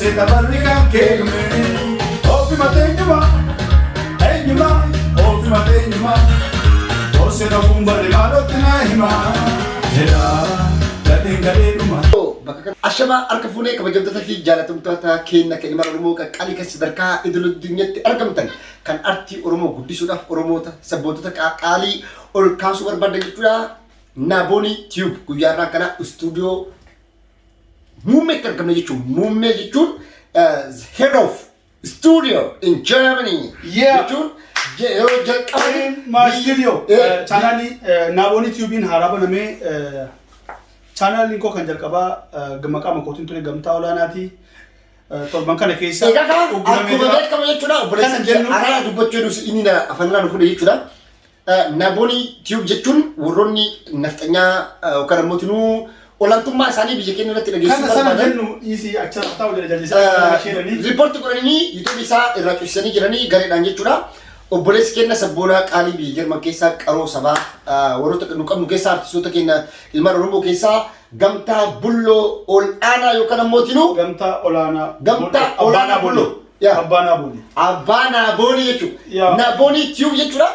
seeta barri kan kee dhume. Oofima teenyuma, eenyuma, oofima teenyuma. Obsee dhafuun barri maalootti naa hima. Jedha gadheen gadheedhuma. Bakka kana ashamaa harka fuunee, kabajamtoota fi jaalatamtoota keenya kan ilmaan Oromoo qaqqaalii kan sadarkaa idil addunyaatti argamtan, kan artii Oromoo guddisuudhaaf Oromoota sabboontota qaqqaalii ol kaasuu barbaadan jechuudha. Naaboonii Tube guyyaa irraa kana istuudiyoo muummeetti argamna jechuun, muummee jechuun head of studio in Germany jechuun yeroo jalqabanii Ma studio chaanaalii Naaboonii Tiyuubiin haaraa banamee, chaanaaliin koo kan jalqabaa maqaa makootiin ture Gamtaa Olaanaati. Torban kana keessa Egaa kaa ugguramee akkuma jira. beekamu jechuudha, obboleessa Kana kiyya jennu- araara dubbachuu jedhus inni na afaan irraa nu fuudhe jechuudha. Naaboonii Tube jechuun warroonni nafxanyaa yookaan ammoo tinuu olaantummaa isaanii biyya keenya irratti dhageessisuu Kana sana barbaadan jennu dhiisii acha taa'u jedha jallisaa sheeranii. Report godhanii YouTube isaa irraa cufsanii jiranii gareedhaan jechuudha. Obboleessi keenya sabboonaa qaalii biyya Jarman keessaa qaroo sabaa warroota nu qabnu keessaa, artistoota keenya ilmaan Oromoo keessaa Gamtaa Bulloo ol aanaa yookaan ammoo tinuu Gamtaa Olaanaa. Gamtaa Olaanaa Bulloo. Yaa. Abbaa Naaboonii. Abbaa Naaboonii jechuudha. Yaa. Naaboonii Tube jechuudha.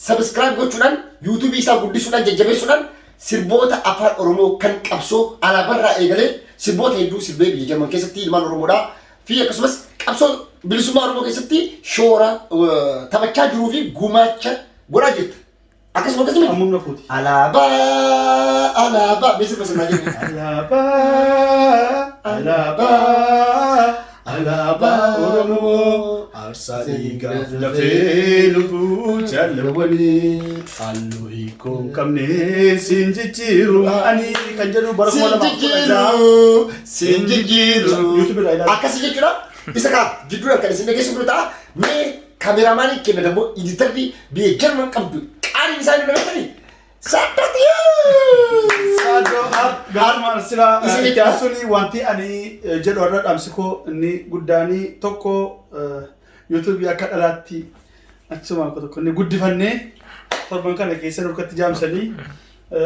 Subscribe gochuudhaan YouTube isaa guddisuudhaan jajjabeessuudhaan sirboota afaan Oromoo kan qabsoo alaabarraa eegalee sirboota hedduu sirbee biyya Jarman keessatti ilmaan Oromoodhaa fi akkasumas qabsoo bilisummaa Oromoo keessatti shoora taphachaa jiruu fi gumaacha godhaa jirta. Akkasuma akkasuma. Ammumna kooti. Alaabaa, alaabaa mee sirba sanaa jennu. Alaabaa, alaabaa, alaabaa Oromoo aarsaa dhiigaaf lafee lubbuu jaalawwanii halluu hiikoo hin qabne siin jijjiiru ani kan jedhu bara Siin 2016. jijjiiru, siin jijjiiru. YouTube irraa ilaali. Akkasii jechuudha. Isa kaa jidduudhaan kan isin dhageessu ta'a. Mee kaameraamaanii kenna dammoo editarri biyya Jarman qabdu qaaliin isaanii dhabettanii. Saddati! Saadoo gaaruma sila Isin itti aansuun wanti ani jedhu har'a dhaamsi koo inni guddaanii tokko, yuutuubii akka dhalaatti achuma akka tokko inni guddifannee torban kana keessa nurkatti jaamsanii,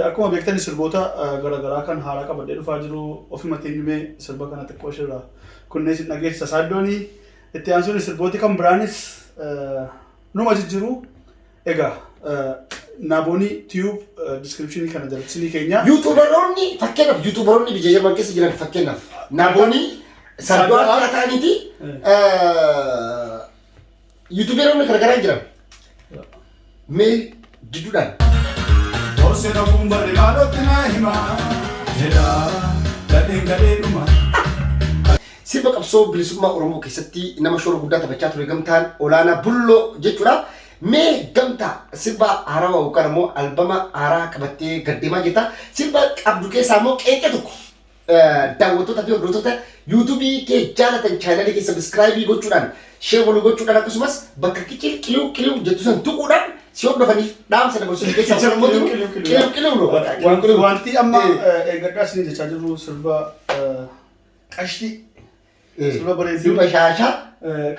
akkuma beektan sirboota garaagaraa kan haaraa qabadhee dhufaa jiru ofuma teenyumee sirba kana xiqqoo ishirraa kunneen isin dhageessisa. Saaddoonii itti aansuun sirbooti kan biraanis numa jijjiru. Egaa Naaboonii Tube descriptionii kana jalatti isinii keenya. YouTuberoonni, fakkeenyaaf YouTuberoonni biyya Jarman keessa jiran, fakkeenyaaf Naaboonii Saddoo Artii ta'aniiti, YouTuberoonni garagaraa jiran. Mee jidduudhaan. Obsee dhafuun barri maalootti naa hima. Jedha gadheen gadheedhuma. Sirba qabsoo bilisummaa Oromoo keessatti nama shoora guddaa taphachaa ture Gamtaan Olaanaa Bulloo jechuudha. Mee Gamtaa, sirba haarawaa yookaan immoo albama haaraa qabattee gaddeemaa jirta. Sirba qabdu keessaa immoo qeenxee tokko daawwattoota fi hordoftoota yuutuubii kee jaalatan, chaanalii kee subscribe gochuudhaan, share walii gochuudhaan, akkasumas bakka kicil qiliw qiliw jettu san tuquudhaan si hordofaniif dhaamsa dabarsuun keessaa Kicil immoo qiliw qiliw qiliw qiliw no Wanti wanti amma eeggadhaa isin jechaa jirru sirba qashtii, sirba bareedduu. Sirba shaashaa.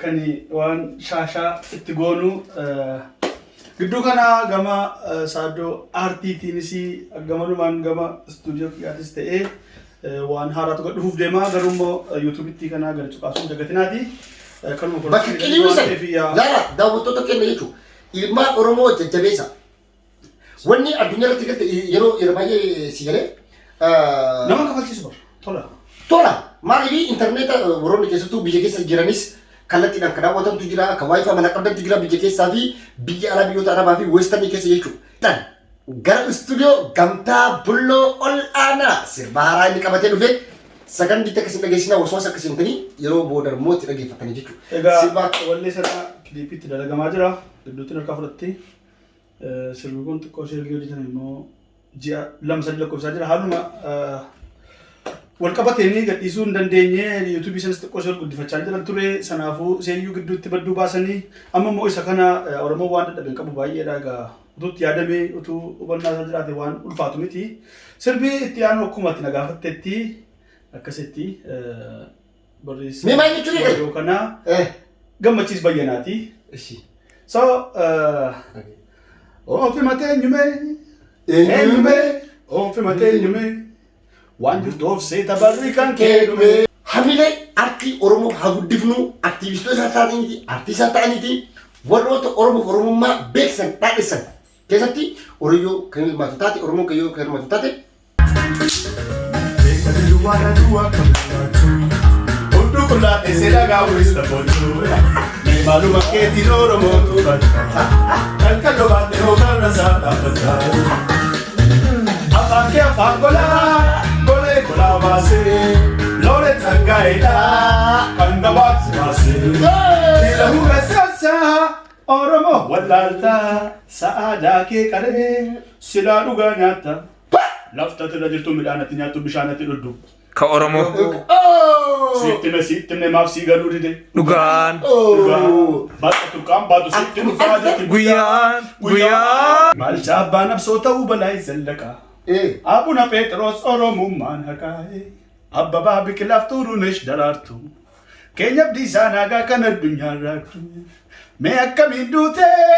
Kan waan shaashaa itti goonu gidduu kana gama Saaddoo Aartiitiinis gamanumaan gama istuudiyoo kiyyaatis ta'ee waan haaraatu gad dhufuuf deema, garuu immoo yuutuubitti kana gadi cuqaasuun dagatinaati. Kanuma Bakka qiliwii san laala, daawwattoota keenya jechuun ilmaan Oromoo jajjabeessa. Wanni addunyaa irratti galte yeroo yeroo baay'ee si galee Nama kafalchiisu bara tola. Tola, maaliif intarneeta warroonni keessattuu biyya keessa jiranis kallattiidhaan kan daawwatantu jira, kan WiFi mana qabdantu jira biyya keessaa fi biyya alaa, biyyoota arabaa fi westernii keessa jechuudha. Gara istuudiyoo Gamtaa Bulloo ol aanaa sirba haaraa inni qabatee dhufe sakandii takka isin dhageessina, osoo akka seentanii yeroo booda immoo itti dhageeffatanii jechuudha. Egaa Sirba wallee sana kiliipiitti dalagamaa jira. Gidduutti harkaa fudhatti. Sirbi kun xiqqoo ishee erga hojjetan immoo ji'a 2-3 lakkoofsaa jira. Haaluma wal qabateenii gadhiisuu hin dandeenye, yuutuubii sanas xiqqoo ishee ol guddifachaa jiran ture. Sanaafuu seeyyuu gidduutti badduu baasanii amma immoo isa kana Oromoon waan dadhabe hin qabu baay'eedha. Egaa utuu itti yaadamee, utuu hubannaa isaa jiraate waan ulfaatu miti. Sirbi itti aanu akkuma itti na gaafattetti akkasitti barreessa. Mee maal jechuun eegale? Yeroo kana Gammachiis Bayyanaati. Ishi. So, oofima teenyume, eenyume, oofima teenyume, waan jirtu of seeta barri kan kee dhume. Hamilee artii Oromoo haa guddifnu, aktiivistoota isaa ta'aniiti, artii isaa ta'aniiti, warroota Oromoof Oromummaa beeksisan, dhaadhessan keessatti Oroyyoo kan hirmaatu taate, Oromoo kan yoo kan hirmaatu taate. Beekati duwwaa na duwwaa kan jiraatu. Hudduu qullaa teessee dhagaa wayis lafochuu. Mee maaluma keetiin Oromoo tuffata. Kalkaloo baattee hookarra isaa dhaabbata. Afaan kee afaan golaa, golee golaa baasee. Loolee tsaggaa'eedhaa kan gabaatti baasee. Dhiira hunda sassaa Oromoo wallaaltaa sa'aadaa kee qaree silaa dhugaa nyaatta. Lafta irra jirtu midhaan ati nyaattu bishaan ati dhugdu. Ka Oromoo. Sitti hime sitti hime maaf sii galuu dide. Dhugaan. Dhugaa. Bakka tuqqaan baatu sitti dhufaa jirti. Guyyaan. Guyyaan. Maal chaabbaa nabsoo ta'uu balaa zallaqaa. Abuna Phexros Oromummaan haqaa'e. Abbabaa Biqilaaf Xurunesh Daraartu. Keenya Abdiisaa Naagaa kan addunyaa raattu. Mee akkamiin duutee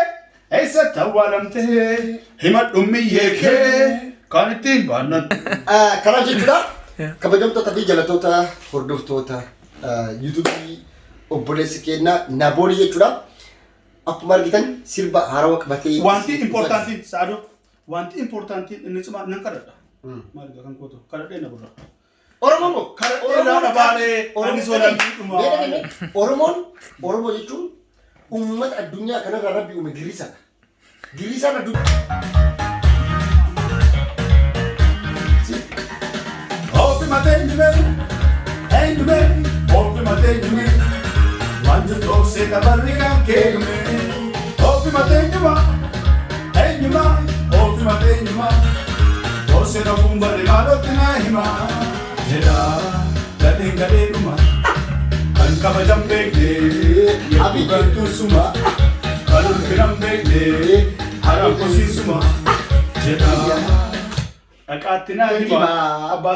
eessatti awwaalamtee himadhu miyyee kee kan ittiin baannattu. Karaa jechuudha. Kabajamtoota fi jalattoota hordoftoota yuutuubii obboleessi keenya Naboolii jechuudha. Akkuma argitan sirba haarawaa qabatee. Wanti importantiin Saadoo, wanti importantiin inni cimaa nan kadhadha. Maal egaa kan kootu kadhadhee na burra. Oromoo moo? Kadhadhee irraa dhabaalee anis walammiidhuma. Oromoon Oromoo jechuun uummata addunyaa kanarra Rabbi uume girrisaadha. Girrisaan addunyaa. Ofi mateenyume, eenyume, ofi mateenyume, waan jirtu obsee dabarri kan keenyume. Ofi mateenyuma, eenyuma, ofi mateenyuma, obsee dhafuun barri maalootti na hima. Jedha gadheen gadheedhuma, kan kabajan beekne, Abi. galtuun suma, kan ulfinan beekne, haram kosiisuma. Jedha dhaqaatti na hima. Himaa. Abbaa